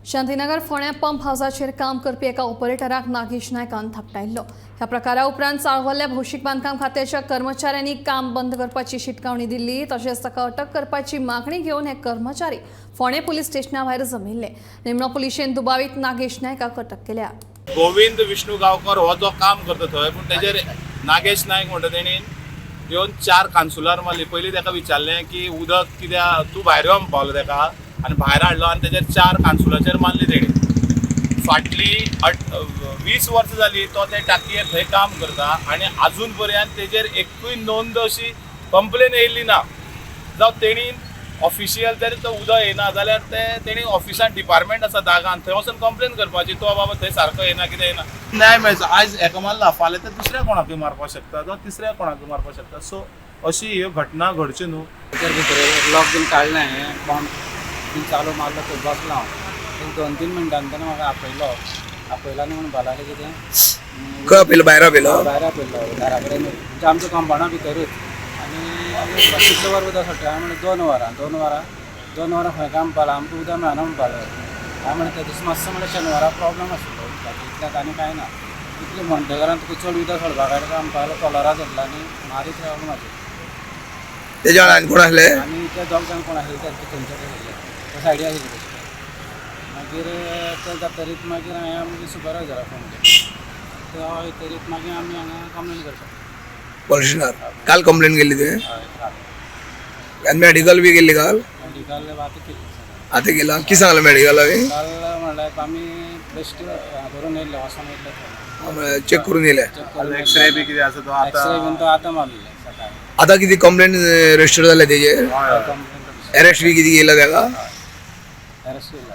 शांतीनगर फोंड्या पंप हावसाचेर काम करपी एका ऑपरेटराक नागेश नायकान थापटायल्लो. ह्या प्रकारा उपरांत चाळवल्ल्या भौशीक बांदकाम खात्याच्या कर्मचाऱ्यांनी काम बंद करपाची शिटकावणी दिल्ली. तशेंच ताका अटक करपाची मागणी घेवन हे कर्मचारी फोंडें पुलीस स्टेशना भायर जमिल्ले. निमणो पुलिशेन दुबावीत नागेश नायकाक अटक केल्या. गोविंद विष्णू गांवकर हो जो काम करता थंय, पूण तेजेर नागेश नायक म्हणटा तेणी येवन 4 कान्सुलार मारली. पयलीं ताका विचारलें की उदक कित्याक तूं भायर यो म्हणपाक लागलो ताका आनी भायर हाडलो आनी तेजेर 4 कान्सुलाचेर मारली तेणी. फाटली 20 वर्सां जाली तो ते टाकयेर थंय काम करता आनी आजून पर्यंत तेजेर एकूय नोंद अशी कंप्लेन येयल्ली ना. जावं तेणी ऑफिशियल जर तो उदक येना जाल्यार ते तेणी ऑफिसान डिपार्टमेंट आसा दागान थंय वचून कंप्लेन करपाची, तो बाबा थंय सारको येना कितें येना. न्याय मेळचो. आयज एका मारला, फाल्यां ते दुसऱ्या कोणाकूय मारपाक शकता जावं तिसऱ्या कोणाकूय मारपाक शकता. सो अशी ह्यो घटना घडच्यो न्हू. भितर भितर लॉक बीन काडलें हांवें, पंप बीन चालू मारलो थंय बसलो हांव. एक 2-3 मिनटां ताणें म्हाका आपयलो. आपयलो आनी म्हणपाक लागलें कितें, खंय आपयलो? भायर आपयलो? भायर आपयलो, घरा कडेन न्हू, म्हणजे आमच्या कंपावंडा भितरूच. आनी कितले वर उदक सोडटा? हांवें म्हणलें 2 वरां. 2 वरां 2 वरां खंय काम म्हणपाक लागलो, आमकां उदक मेळना म्हणपाक लागलो. हांवें म्हणलें त्या दिसा मातसो म्हणल्यार शेनवारा प्रॉब्लम आशिल्लो उदकाचो, इतल्याक आनी कांय ना. इतलें म्हणटकरान तुका चड उदक सोडपाक काडटा काय म्हणपाक लागलो, कॉलरा धरला आनी मारीत रावलो म्हाजेर. तेज्या वांगडा आनी कोण आसले? आनी ते दोग जाण कोण आशिल्ले ते थंयचे आशिल्ले, ते सायडी आशिल्ले तशे. मागीर ते जातरीत मागीर हांवें मागीर सुपरवायजराक फोन केलो. तो येतरीत मागीर आमी हांगा कंप्लेन करपाक पोलीस स्टेशनार काल कंप्लेन केल्ली तुवें? हय, काल. आनी मेडिकल बी केल्ली काल? मेडिकल आतां केली. आतां केला? कितें सांगलें मेडिकला बी? काल म्हणल्यार आमी बेश्ट करून येयल्ले, वचोन येयल्ले थंय. चॅक करून येयले? चॅक करून एक्सरे बी कितें आसा तो एक्सरे बीन आतां तो आतां मारलेले सकाळी. आतां कितें कंप्लेन रजिस्टर जाल्या तेजेर? हय. कंप्लेन अरेस्ट बी कितें केला तेका? अरेस्ट केला.